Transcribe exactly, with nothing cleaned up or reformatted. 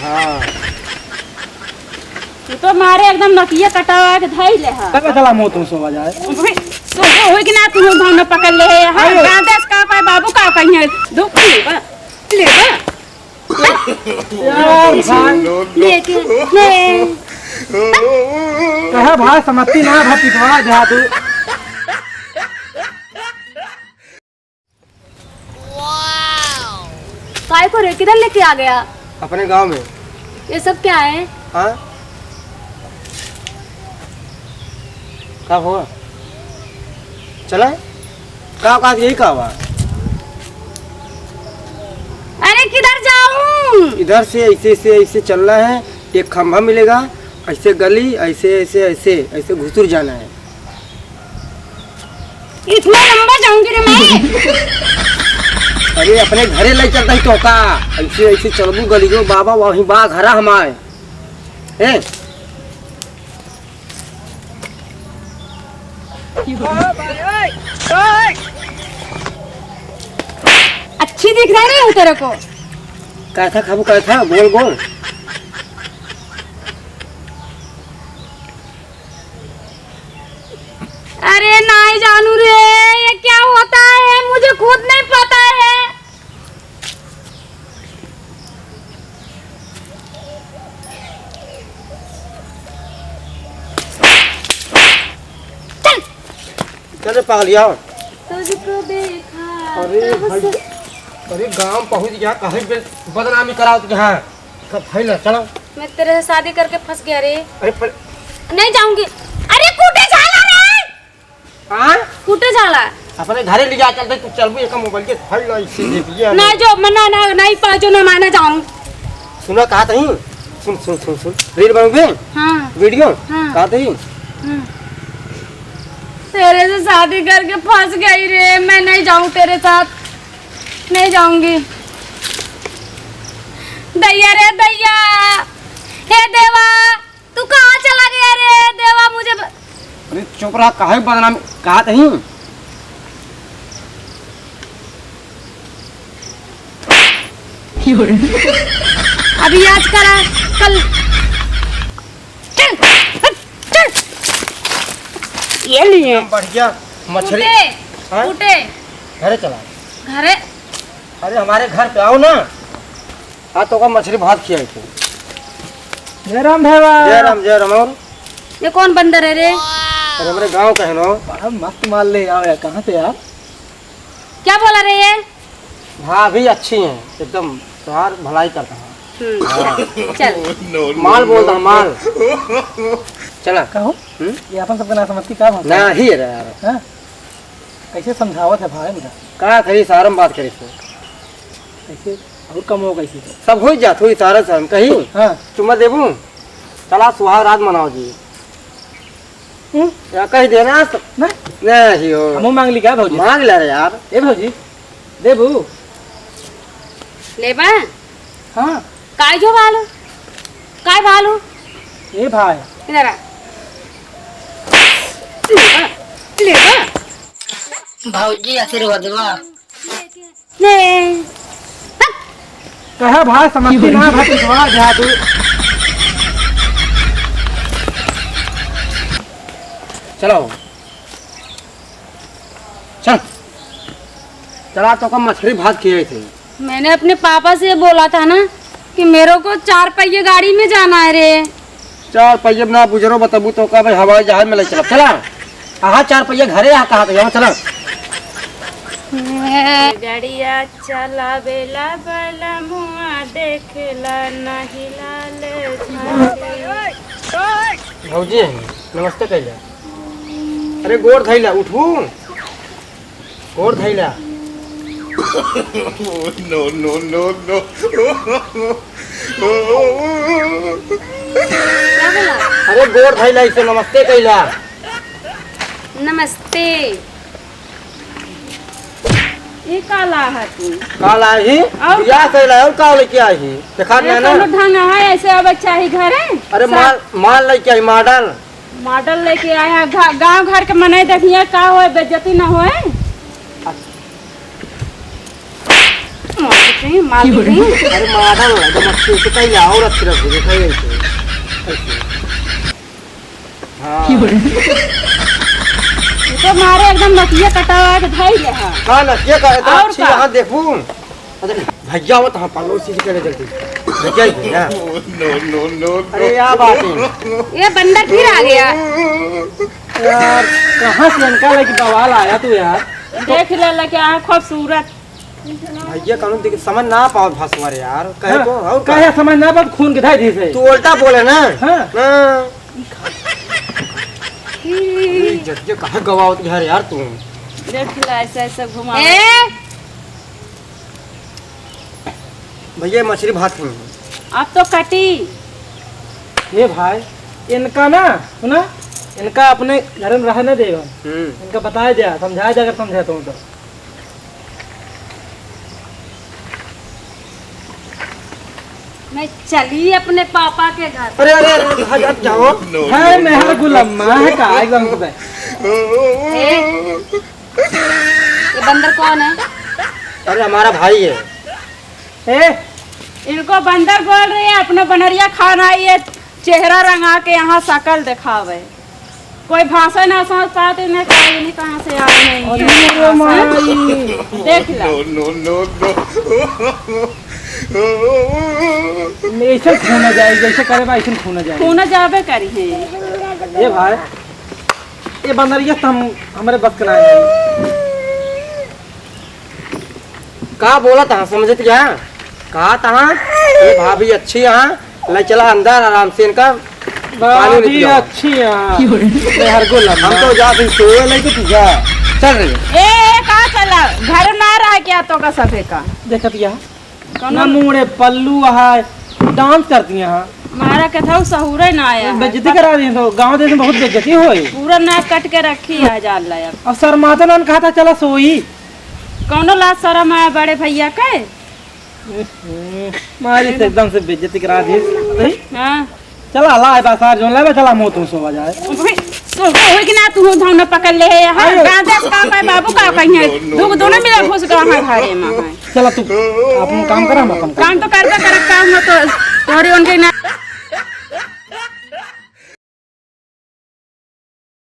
हाँ। तू तो मारे एकदम नकिया कटावा के धइले ह। तब चला मुँह तुम सो बजाए। अबे, सो होई कि ना, तू भावना पकड़ ले है। हाँ, अरे। गाँव देश का पाए बाबू का कहीं है। दुख लेबा, लेबा। यार, भाई। लेके, ले। कहे भाई, समझती ना, भाई, पिटवा दे तू। काय को रे, किधर लेके आ गया? अपने गांव में। ये सब क्या है? हाँ? का हुआ? चला है? का, का, यही का हुआ? अरे, किधर जाऊं? इधर से ऐसे, ऐसे, ऐसे चलना है, एक खंभा मिलेगा, ऐसे गली, ऐसे, ऐसे, ऐसे, ऐसे घुसुर जाना है। इतना लंबा जाऊंगी रे मैं। अरे, अपने घरे ले चलता ही तो का? ऐसे, ऐसे चलबू गलियों, बाबा, वहीं बा घरा हमारे। ए? अच्छी दिख रही हूँ तेरे को। कैसा खाबू, कैसा? गोल, गोल। अरे नाई जानू रे, ये क्या होता है, मुझे खुद नहीं पता है। चल। चल रे पागलिया। तुझको देखा अरे तब भाई, से अरे गांव पहुंच गया, कहीं बे-, बदनामी कराओ तुझे। हाँ। का भइल, चलो। मैं तेरे से शादी करके फंस गया रे। अरे पर नहीं जाऊंगी। अरे कूटे जाला रे। हाँ? कूटे जाला। अपने घरे ले जा, चलते तू चलबू, एक मोबाइल के धइल इसे दे दिया। नहीं जो, मैं ना, ना, नहीं पा, जो ना माना जाऊं। सुना, कहा तही? सुन, सुन, सुन, सुन। रील बनोगे? हाँ। वीडियो? हाँ। कहा तही? हाँ। तेरे से शादी करके फंस गई रे, मैं नहीं जाऊं तेरे साथ। नहीं जाऊंगी। दैया रे दैया, हे देवा, तू कहाँ चला गया रे देवा? मुझे ब- अरे चुप रहा, काहे बदनाम कहा तही? अभी आज करा, कल चल, हट, चल। ये लिए। एकदम बढ़िया मछली। कूटे, हाँ? कूटे। घरे चला। घरे? अरे हमारे घर पे आओ ना। हाँ, तो का मछली भात खियाई थे। जय राम भैया। जय राम, जय राम। और? ये कौन बंदर है रे? अरे हमारे गांव का है ना। बड़ा मस्त माल ले आओ यार, कहाँ से यार? क्या बोला रे ये? भाभी अच्छी हैं, एकदम तोहार भलाई करता है। हम्म, हाँ। चल। माल बोलता है, माल। चला। कहो, हम्म? ये अपन सबका नाम समझती का भाषा? ना ही रे यार। हाँ? कैसे समझावत है भाई मुझे? का कही, इशारा में बात करे से। कैसे? और कम हो कैसे? सब हो जात हो इशारा से हम कही। हाँ। चुम्मा देबू? चला सुहाग रात मनाओ जी। हम्म? या कह देना तो ना। नहीं हो। हमहू मांग ली का भौजी? मांग ले रे यार। ए भौजी, देबू? लेबा? हाँ। काय जो भालू? काय भालू? ए भाई। इधर आ। लेबा? लेबा? भौजी आशीर्वादवा। ने। कहे भाई समझती ना भाई पिछवा जा तू। चलो। चल। चला तो का मछली भात किए थे। मैंने अपने पापा से बोला था ना कि मेरे को चार पहिए गाड़ी में जाना है रे। चार पहिया ना बुजरो बताबू तो का भाई हवाई जहाज में ले चला। चला। कहाँ चार पहिया घरे आ कहाँ कहीं चला। गड़िया चलावेला बलमुआ देखेला नहीं लाल झंडी। भौजी नमस्ते कैला। अरे गोड़ धैला उठबू। गोड़ धैला। No, no, no, no। क्या बोला? अरे गोड़ धैला इसे नमस्ते कैला। नमस्ते। ये का ला है तू? का ला ही? और बियाह कैला और का लेके आई ही? देखा ये ना ना। कोनो ढंग है ऐसे अब चाही घरे? अरे सब माल, माल लेके आई मॉडल। मॉडल लेके आया, घ-, गांव घर के मनई देखिए का होए, बेइज्जती ना होए। मार दे, मार दे। अरे मार डाल ना, एकदम अच्छे से कहीं और अच्छे रख दे, कहीं ऐसे, ऐसे। हाँ। ये तो मारे एकदम नकिया कटावा के धइले है। का नकिया का इतना और अच्छी का? यहाँ देखू। अरे भैया, वो तो हम पल्लू सीधी करे जल्दी। भैया ही है ना। No, no, no, no। अरे, या बात है। ये बंदर फिर आ गया। यार, कहाँ से इनका लेके बवाल आया तू यार? देख ले, लेके आया खूबसूरत। भैया, कानून देख समझ ना पाओ भाषा रे यार। कहे हाँ, तो, और का? कहे समझ ना पाओ, खून के धाई दी से। तू उल्टा बोले ना। हाँ। हाँ। ये इज्जत के कहाँ गवावत घर यार तू? देख ले, ऐसे, ऐसे घुमा। ए! भैया, मछली भात खाएंगे। अब तो कटी। ए भाई, इनका ना, सुना, इनका अपने घर में रहने देगा। हम्म। इनका बताया दिया, समझाया दिया, अगर समझा तो, तो। मैं चली अपने पापा के घर। अरे, अरे, अरे, भाई, हट जाओ। No, है no, मेहर no। गुलम्मा है का, एकदम से। ए, ये बंदर कौन है? अरे, हमारा भाई है। ए, इनको बंदर बोल रही है, अपना बनरिया खाना ये चेहरा रंगा के यहाँ शकल दिखावे। कोई भाषा ना समझ पाते, इन्हें कहा, इन्हें कहाँ से आए हैं ये? अरे रे माई। देख ला। No, no, no, no। ऐसे खूना जाए, जैसे करे बा, ऐसे खूना जाए। खूना जाबे करी है। ए भाई, ये बंदरिया तो हम, हमारे बस के ना है। का बोला तहा, समझत क्या? कहा तहा, ये भाभी अच्छी यहाँ, ले चला अंदर आराम से इनका पानी भाभी निपिया। अच्छी यहाँ। क्यों रे? ले हर को लम्बा। हम तो जा फिर सोए नहीं तो तू जा। चल रही है। ए, ए, का चला? घर ना रहा क्या तो का सफे का? देखत यहाँ। कौनो ना मुड़े पल्लू है, डांस करती हैं। मारा के था, सहूरे ना आया है। बेइज्जती करा रही हैं तो गाँव देश में बहुत बेइज्जती होई। पूरा नाक कट के रखी है, जान ला अब। अब शर्माते ना कहा था, चला सोई। कौनो लाज शरम आया बड़े भैया के? हम्म, मारी से एकदम से बेइज्जती करा दी। सही? हाँ। चला, ला, ए बासार जोन लेबे, चला, मोह तू सोवा जाए। ओए, सो, ओए कि ना, तू धावना पकड़ ले है, हाँ, आयो। गाँव देश का पाए बाबू का कहीं है, दू, दोनों मिला घुस गवा है घरे में, हाँ। चला, तू अपन काम करा, हम अपन काम। काम तो करबे करब, काम हो तो, तोरी उनके ना।